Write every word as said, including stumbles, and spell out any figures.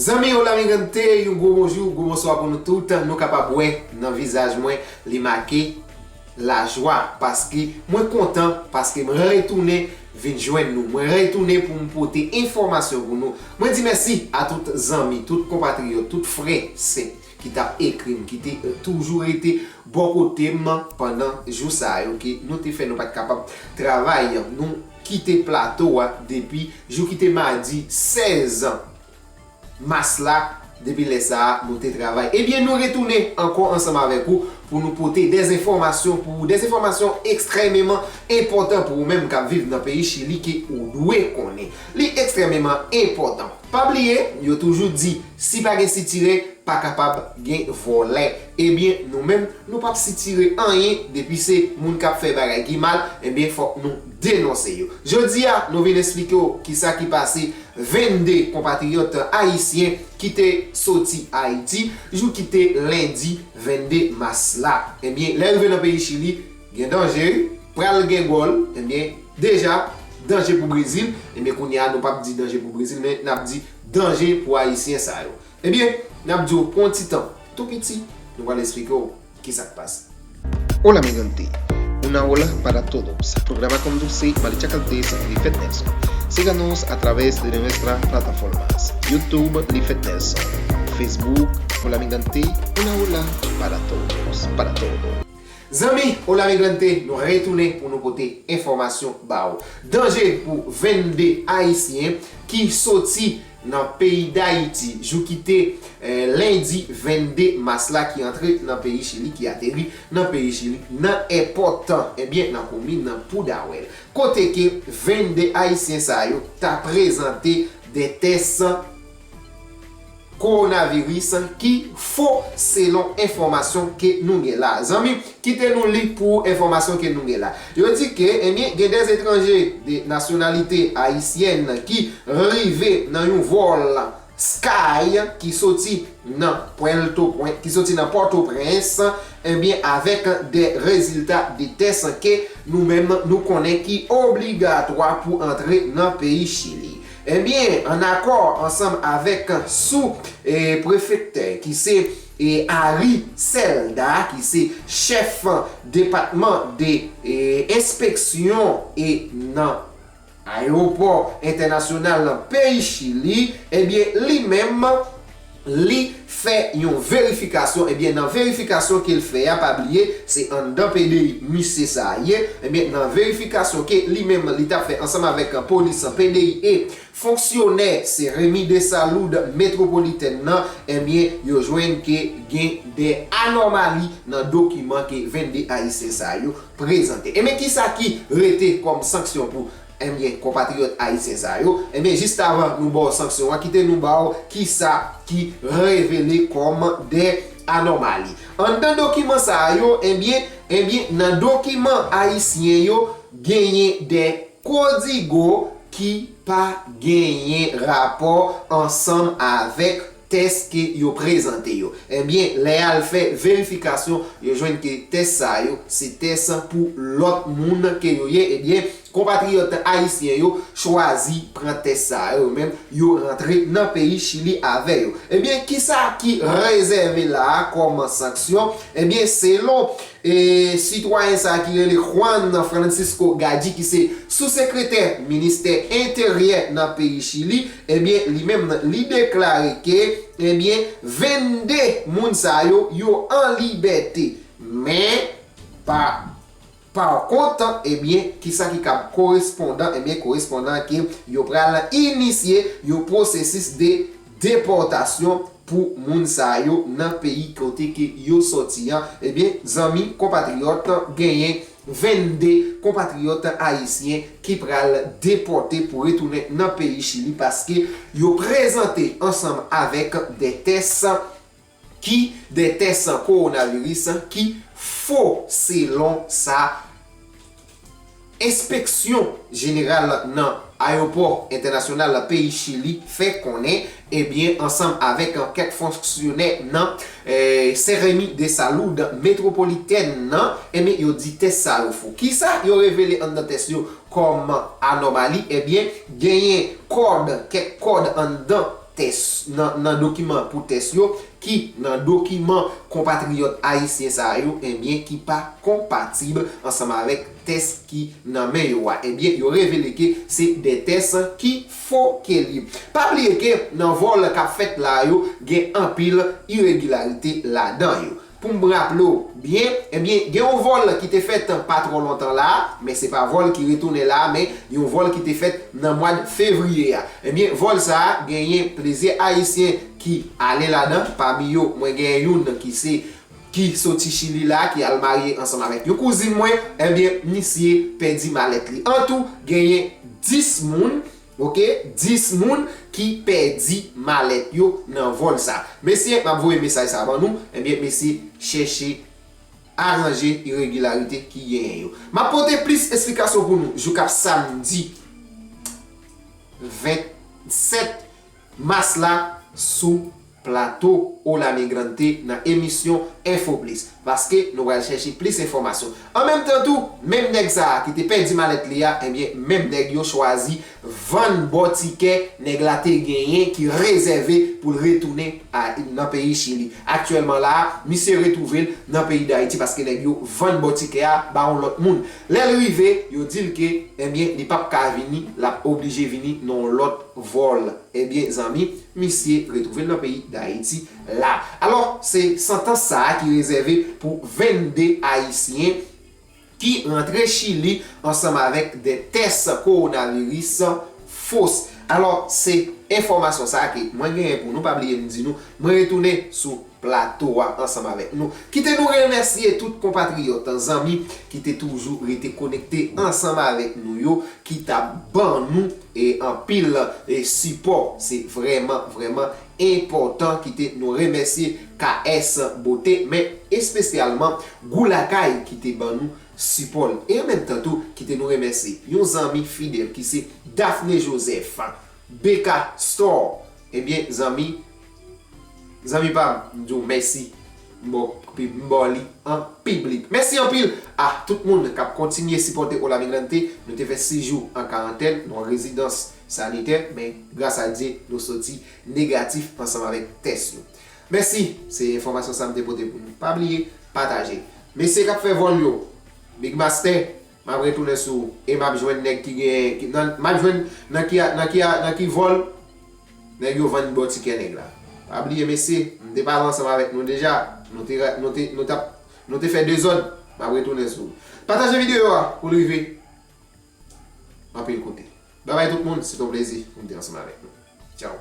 Zanmi, hola mi gente, yon gwo bonjou, gwo bonswa pou nou tout. Nou kapab wè nan vizaj mwen, li make lajwa, paske mwen kontan, paske m retounen vin jwenn nou. Mwen retounen pou m pote enfòmasyon pou nou. Mwen di mèsi a tout zanmi, tout konpatriyòt, tout frè, sè ki t ap ekri m, ki te, eh, toujou rete bò kote m pandan jou sa yo ke nou te fè nou pa t kapab travay. Nou kite plato a depi jou ki te madi sèz mas la, depi lè sa a, nou te travay. Ebyen, nou retounen ankò ansanm avèk ou pou nou pote dè enfòmasyon pou ou, dè enfòmasyon ekstrèmeman enpòtan pou ou menm k ap viv nan peyi Chili ke ou dwe konnen. Li ekstrèmeman enpòtan. Pa bliye, yo toujou di, si pa gen sitire, pa kapab gen vòlè. Ebyen, nou menm, nou p ap sitire anyen, depi se moun k ap fè bagay ki mal, ebyen, fòk nou denonse yo. Jodi a, nou vin esplike w kisa ki pase vennde konpatriyòt ayisyen ki te soti Ayiti, jou ki te lendi vennde mas la. Ebyen, lè rive nan peyi Chili, gen danje, wi, pral gen gòl, ebyen, deja, danje pou Brezil, ebyen, kounye a, nou p ap di danje pou Brezil, men n ap di danje pou ayisyen sa yo. Ebyen, n ap di w pou yon ti tan tou piti, nou pral esplike w kisa k pase. Hola mi gente, una hola para todos. Programa conduce Malicha Caldes Lifet Nelson. Síganos a través de nuestras plataformas YouTube Lifet Nelson, Facebook Hola mi gente, una hola para todos, para todos. Zanmi, hola mi gente, nou retounen pou nou pote enfòmasyon ba w. Danje pou vennde ayisyen ki soti nan peyi Dayiti, jou ki te, eh, lendi vennde mas la, ki antre nan peyi Chili, ki ateri nan peyi Chili, nan èpòt, ebyen, nan komin Poudawèl, kote ke vennde ayisyen sa yo ta prezante dè tès kowonaviris ki fo, selon enfòmasyon ke nou gen la. Zanmi, kite nou li pou enfòmasyon ke nou gen la. Yo di ke, ebyen, gen dè etranje de nasyonalite ayisyèn ki rive nan yon vòl Sky ki soti nan Pòtoprens, ki soti nan Pòtoprens, ebyen, avèk dè rezilta de tès ke nou menm nou konnen ki obligatwa pou antre nan peyi Chili. Ebyen, an akò ansanm avèk sou, eh, prefektè ki se, eh, Harry Selda, ki se chèf depatman de, eh, enspeksyon, eh, nan ayewopò entènasyonal nan peyi Chili, ebyen, li menm, li fè yon verifikasyon. Ebyen, nan verifikasyon ke l fè a, pa bliye, se anndan P D I misye sa a ye. Ebyen, nan verifikasyon ke li menm li t ap fè ansanm avèk polis P D I e fonksyonè Seremi de Salud Metropolitèn nan, ebyen, yo jwenn ke gen dè anòmali nan dokiman ke vennde ayisyen sa yo prezante. Ebyen, kisa ki rete kòm sanksyon pou, ebyen, konpatriyòt ayisyen sa yo? Ebyen, jis avan nou ba w sanksyon an, kite nou ba w kisa ki revele kòm dè anòmali. Anndan dokiman sa yo, ebyen, ebyen, nan dokiman ayisyen yo, genyen dè kodigo ki pa genyen rapò ansanm avèk tès ke yo prezante yo. Ebyen, lè y al fè verifikasyon, yo jwenn ke tès sa yo, se tès pou lòt moun ke yo ye. Ebyen, konpatriyòt ayisyen yo chwazi pran tès sa yo, yo menm, yo rantre nan peyi Chili avè yo. Ebyen, kisa ki rezève la a kòm sanksyon? Ebyen, selon, e, sitwayen sa a ki rele Juan Francisco Gadji, ki se sou-sekretè ministè enteryè nan peyi Chili, ebyen, li menm, li deklare ke, ebyen, vennde moun sa yo, yo an libète. Men, pa, pa kont, ebyen, kisa ki kab korespondan? Ebyen, korespondan ke yo pral inisye yon pwosesis de depòtasyon pou moun sa yo nan peyi kote ke yo sòti an. Ebyen, zanmi, konpatriyòt, genyen vennde konpatriyòt ayisyen ki pral depòte pou retounen nan peyi Chili, paske yo prezante ansanm avèk dè tès ki, dè tès kowonaviris ki fo, selon sa enspeksyon jeneral nan ayewopò entènasyonal peyi Chili fè konnen, ebyen, ansanm avèk kèk fonksyonè nan, eh, Seremi de Salud Metropolitèn nan, ebyen, yo di tès sa yo fo. Kisa yo revele anndan tès yo kòm anòmali? Ebyen, genyen kòd, kèk kòd anndan tès, nan, nan dokiman pou tès yo, ki nan dokiman konpatriyòt ayisyen sa yo, ebyen, ki pa konpatib ansanm avèk tès ki nan men yo a. Ebyen, yo revele ke se de tès ki fo ke li. Pa bliye ke nan vòl k ap fèt la yo, gen anpil iregilarite ladan yo. Pou m raple w byen, ebyen, gen yon vòl ki te fèt pa twò lontan la, men se pa vòl ki retounen la, men yon vòl ki te fèt nan mwa fevriye a. Ebyen, vòl sa a genyen plizyè ayisyen ki ale ladan, pami yo, mwen genyen youn ki se, ki soti Chili la, ki al marye ansanm avèk yon kouzin mwen, ebyen, misye pèdi malèt li. Antou, genyen dis moun, oke, dis moun ki pèdi malèt yo nan vòl sa. Mesye, m ap voye mesaj sa ban nou, ebyen, mesye, chèche aranje iregilarite ki genyen yo. M ap pote plis esplikasyon pou nou jou k ap samdi vennsèt mas la sou plato Hola Migrante nan emisyon Info Plis, paske nou pral chèche plis enfòmasyon. An menm tan tou, menm nèg sa a ki te pèdi malèt li a, ebyen, menm nèg yo chwazi vann bò tikè nèg la te genyen ki rezève pou l retounen a, nan peyi Chili. Aktyèlman la a, misye retwouve l nan peyi Dayiti paske nèg yo vann bò tikè a ba yon lòt moun. Lè l rive, yo di l ke, ebyen, li p ap ka vini, l ap oblije vini nan yon lòt vòl. Ebyen, zanmi, misye retwouve l nan peyi Dayiti la. Alò, se santans sa a ki rezève pou vennde Ayisyen ki rantre Chili ansanm avèk de tès kowonaviris fos. Alò, se enfòmasyon sa a ke mwen genyen pou nou. Pa bliye m di nou, mwen retounen sou plato a ansanm avèk nou. Kite nou remèsye tout konpatriyòt, zanmi ki te toujou rete konekte ansanm avèk nou yo, ki t ap ban nou, e, anpil, e, sipò. Se vrèman, vrèman enpòtan. Kite nou remèsye K S Bote, men espesyalman Gou Lakay ki te ban nou sipò l. E an menm tan tou, kite nou remèsye yon zanmi fidèl ki se Daphné Joseph, B K Store. Ebyen, zanmi, zanmi pa m, m di w mèsi. M ba w, m ba w li an piblik. Mèsi anpil a tout moun k ap kontinye sipòte Hola Migrante. Nou te fè sis jou an karantèn, nan rezidans sanitè, men gras a Dye, nou soti negatif ansanm avèk tès yo. Mèsi, se enfòmasyon sa m te pote pou nou. Pa bliye, pataje. Mesye k ap fè vòl yo, Big Master, m ap retounen sou ou. E m ap jwenn nèg ki gen, ki, nan, m ap jwenn nan ki, nan ki, nan ki vòl nèg yo vann bò tikè nèg la. Pa bliye, mesye, m te pale ansanm avèk nou deja. Nou te, nou te, nou t ap, nou te fè dezòd. M ap retounen sou ou. Pataje videyo a pou l rive anpil kote. Babay tout moun, se t on plezi pou m te ansanm avèk nou. Tchaw.